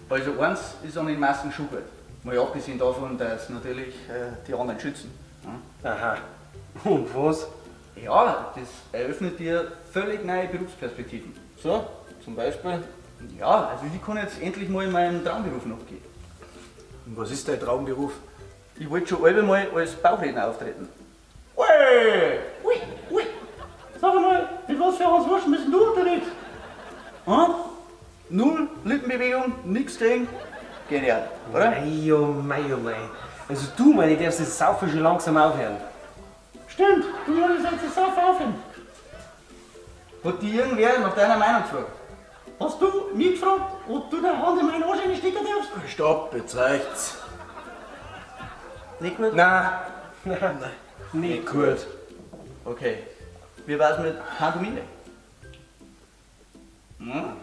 Also eins ist an den Masken schon gut. Mal abgesehen davon, dass natürlich die anderen schützen. Hm? Aha. Und was? Ja, das eröffnet dir völlig neue Berufsperspektiven. So, zum Beispiel? Ja, also ich kann jetzt endlich mal meinem Traumberuf nachgehen. Und was ist dein Traumberuf? Ich wollte schon alle mal als Bauchredner auftreten. Ui! Ui! Ui! Sag mal, mit was für Hans Wurst bist denn du unterwegs? Hm? Null Lippenbewegung, nix kriegen. Genial, oder? Mei, oh mei, oh mei. Also du, meine, ich darfst das Saufen schon langsam aufhören. Stimmt, du solltest jetzt das Saufen aufhören. Hat dich irgendwer nach deiner Meinung gefragt? Hast du mich gefragt, ob du deine Hand in meinen Arsch reinstecken darfst? Stopp, jetzt reicht's. Nicht gut? Nein, nein, nicht gut. Okay. Wie war's mit Pantomime? Hm?